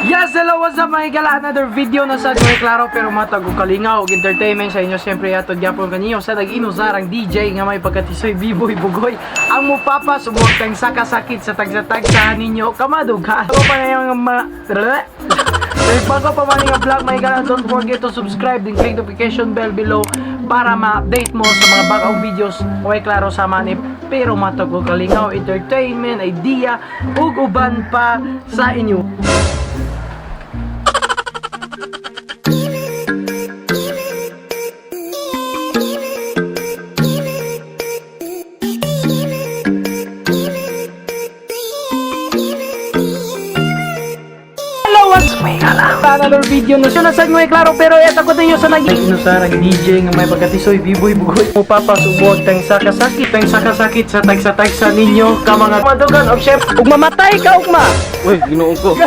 Yes, hello, what's up, mga higala? Another video na sa Joy Claro pero matag og kalingaw og entertainment sa inyo. Siyempre, atod gyapon kaninyo sa nag-inusarang DJ nga may pagkatisoy, Biboy Bugoy. Ang mupapa subuok tang sakasakit sa tagsa-tagsa ninyo kamadughan. Bago pa na yung mga bago pa man yung vlog, mga higala, don't forget to subscribe and click notification bell below para ma-update mo sa mga bagong videos. Okay, klaro sa manip pero matag og kalingaw, entertainment, idea ug uban pa sa inyo. Hello, what's may another video na siya nasa inyo, klaro pero eto ko ninyo sa nag Inusarang DJ nga may pagkatisoy, Biboy Bugoy, mo papasubog tang sakasakit tang sakasakit sa tagsa-tagsa ninyo ka mga madugan og chef ug mamatay ka ugma. Uy, ginoo ko.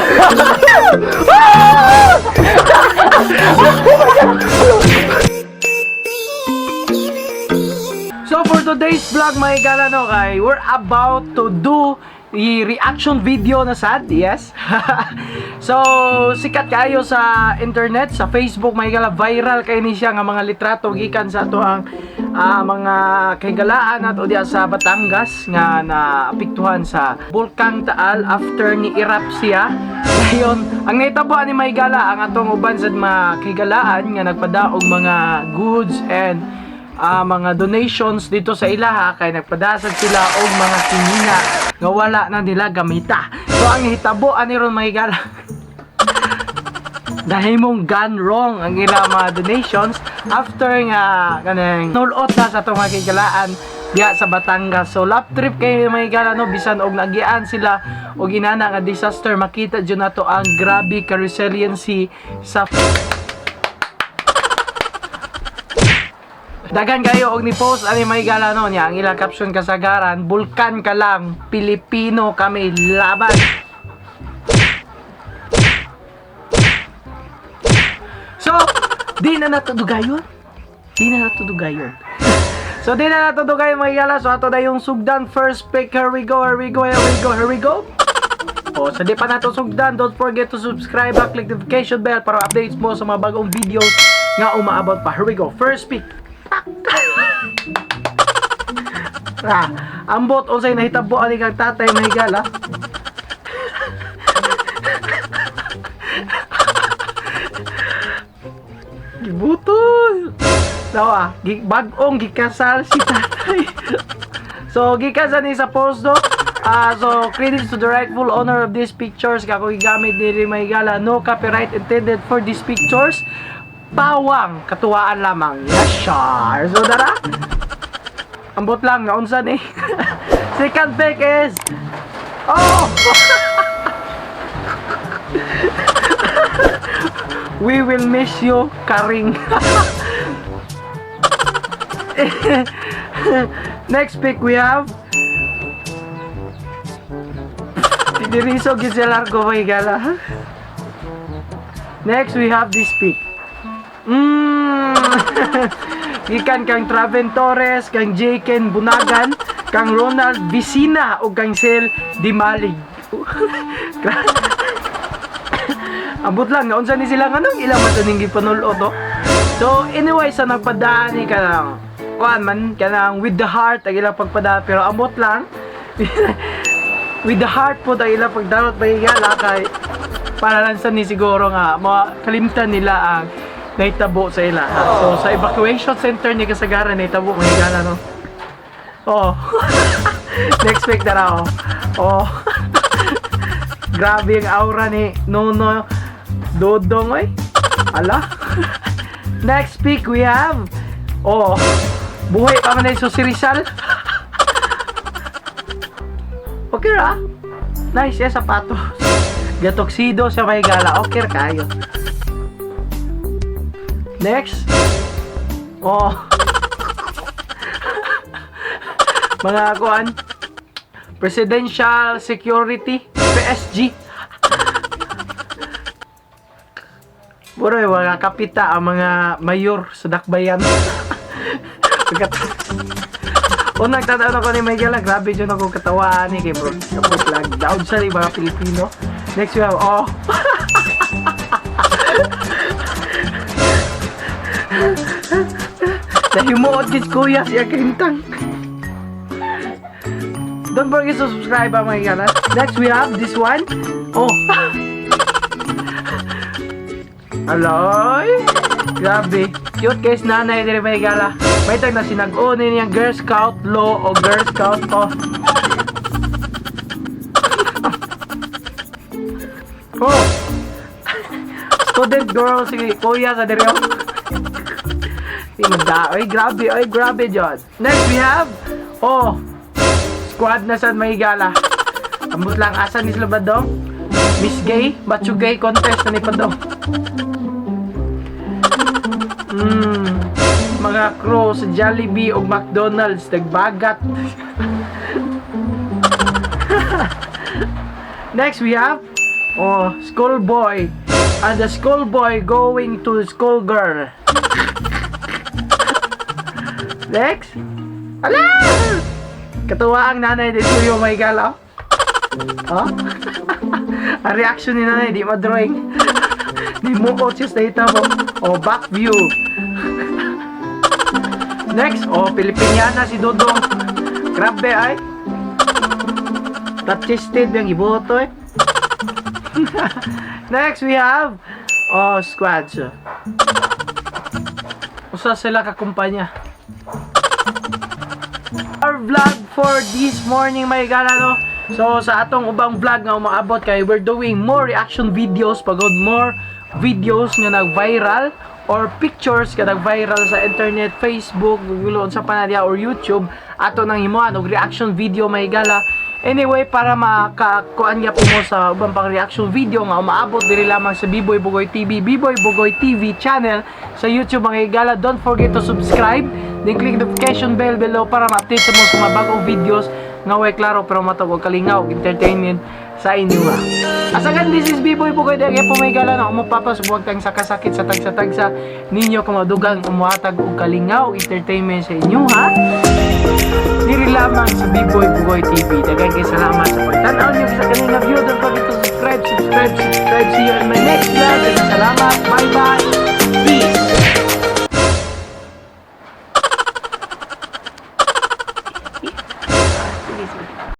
So for today's vlog, mga higala, no, kay we're about to do the reaction video na sad, yes. So sikat kayo sa internet, sa Facebook, mga higala, viral kay ni siya nga mga litrato gikan sa ato ang mga kahigalaan nato diya sa Batangas nga naapektuhan sa Bulkang Taal after ni erupt siya. Ngayon, ang nahitabo ani, mga higala, ang atong uban sa mga kahigalaan nga nagpadaog mga goods and mga donations dito sa ilaha kay nagpadasad sila og mga kinina nga wala na nila gamita. So ang nahitabo ani ron, mga higala, dahil mong gone wrong ang ilang mga donations after nga kanang nulot na sa atong mga kahigalaan diya sa Batangas. So lap trip kay mga higala, no, bisan og nagian sila og inana nga disaster, makita jud nato ang grabe ka resiliency sa Dagan kayo og ni post ani, may gala, no, niya ang ilang caption kasagaran, "Bulkan ka lang, Pilipino kami, laban." So, di na nato dugayon. Di na nato dugayon. So, di na nato dugayon, mga higala. So, ato na yung sugdan first pick. Here we go, here we go, here we go, here we go. O, sa di pa nato sugdan, don't forget to subscribe at click notification bell para updates mo sa mga bagong videos nga umaabot pa. Here we go. First pick. Ah, ambot unsay nahitabo ani kang tatay, mahigala. Gibutol. Dawa, bagong gikasal si tatay. So, gikan ni sa post, no? So, credits to the rightful owner of these pictures. Kako gigamit ni Mahigala. No copyright intended for these pictures. Pawang katuwaan lamang. Yes, sure. So, dara. Ambot lang, naunsan eh. Second pick is... Oh! We will miss you, Karing. Next pick we have... Tiniriso Giselar ko gala. Next we have this pick. Gikan kang Traven Torres, kang Jaken Bunagan, kang Ronald Vicina ug kang Sel Dimalig. Ambot lang, naunsa ni sila nganong ilang man ning gipanulo to. So anyway, sa nagpadaan ni kanang kuan man kanang with the heart ang ilang pagpadaan pero ambot lang with the heart po ang ilang pagdarot mahigala kay para lang sa ni siguro nga makalimtan nila ang nahitabo sa ila. So sa evacuation center ni kasagaran nahitabo, mahigala, no. Oh. Next week na raw. Oh. Grabe ang aura ni Nono Dodong oy. Ala. Next pick we have. Oh. Buhay pa man na si Rizal. Okay ra. Nice eh sapatos. Gatoxido siya may gala. Okay ra kayo. Next. Oh. Mga kuan. Presidential Security PSG. Bro, mga kapita ang mga mayor sa Dakbayan. Unang tataon ako ni Miguel, grabe dyan ako katawaan ni kay bro. Kapot lang. Down sa mga Pilipino. Next we have, oh. Nahimuot kis kuya siya kahimtang. Don't forget to subscribe, ah, mga higala. Next, we have this one. Oh. Aloy! Grabe. Cute guys, nanay diri, mga higala. May tag na sinag-o ni niyang Girl Scout Law o Girl Scout to. Oh. Student girl si kuya sa diri, oh. Tinda. Ay, grabe. Ay, grabe, John. Next, we have, oh, squad na sa may gala. Ambot lang, asa ni sila ba dong? Miss Gay? Macho Gay contest na ni pa dong. Mga crew sa Jollibee o McDonald's, nagbagat. Next, we have, oh, schoolboy. And the schoolboy going to school girl. Next. Ala! Katuwa ang nanay dito yung may galaw. Huh? Ang reaction ni nanay, di ma-drawing. Di mo siya sa ita mo. Oh, back view. Next, oh, Pilipiniana si Dodong. Grabe ay. Touchisted yung iboto eh. Next, we have, oh, squads. Usa sila ka kumpanya. Our vlog for this morning, may gala, no? So sa atong ubang vlog nga umaabot kay we're doing more reaction videos pagod more videos nga nag-viral or pictures nga nag-viral sa internet, Facebook, Google, unsa pa na diha, or YouTube ato nang himuan og reaction video, may gala. Anyway, para makakuan nga po mo sa ubang pang reaction video nga umaabot diri lamang sa Biboy Bugoy TV, Biboy Bugoy TV channel sa YouTube, mga higala, don't forget to subscribe, then click notification bell below para ma-update sa mo sa mga bagong videos nga way klaro pero matawag kalingaw entertainment sa inyo ha. Asagan, this is Biboy Bugoy dagay po may gala na umupapasubuag tang sakasakit sa tagsa-tagsa ninyo kung madugang umuhatag og kalingaw entertainment sa inyo ha. Diri lamang sa Biboy Bugoy TV. Daghang kay salamat sa pagtan-aw niyo sa kanina view. Don't forget to subscribe, subscribe, subscribe. See you in my next vlog. Daghang salamat. Bye bye. Peace. Sige, sige.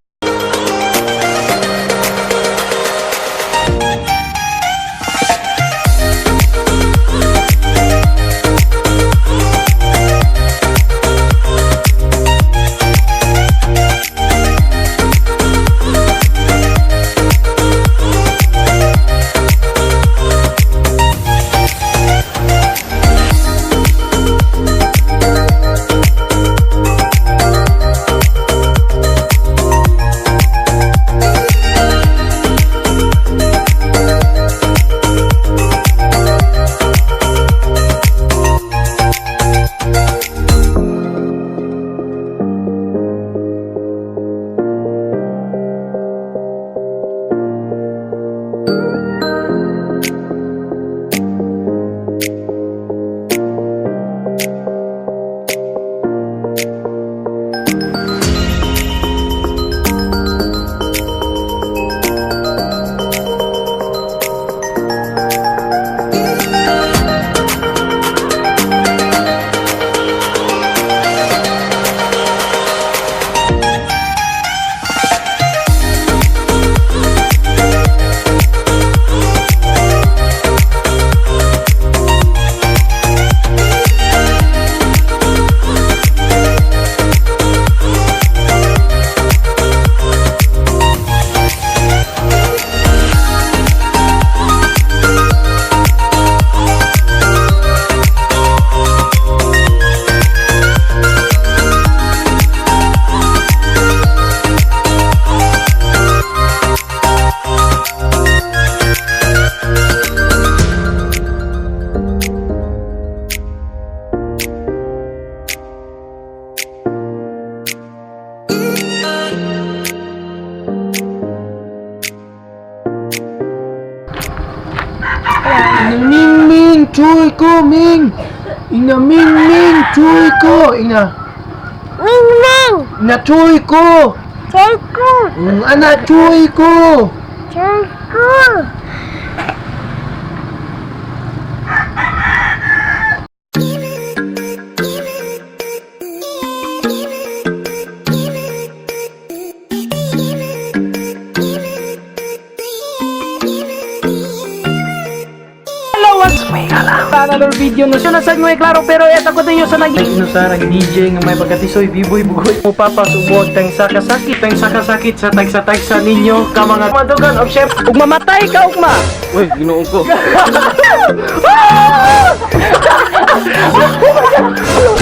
Ming Ming, chuy ko, Ming! Ina Ming Ming, chuy ko! Ina, Ming Ming! ina chuy ko! Cheku! Ana chuy ko! Cheku! Another video na siya na sad mo klaro, pero eto ko ninyo sa nag no sa nag DJ nga may pagkatisoy, biboy, bugoy mo papasubuag tang sakasakit, tang sakasakit sa tagsa-tagsa ninyo ka mga madugan og chef ug mamatay ka ugma. Uy, ginoo ko. Oh my God!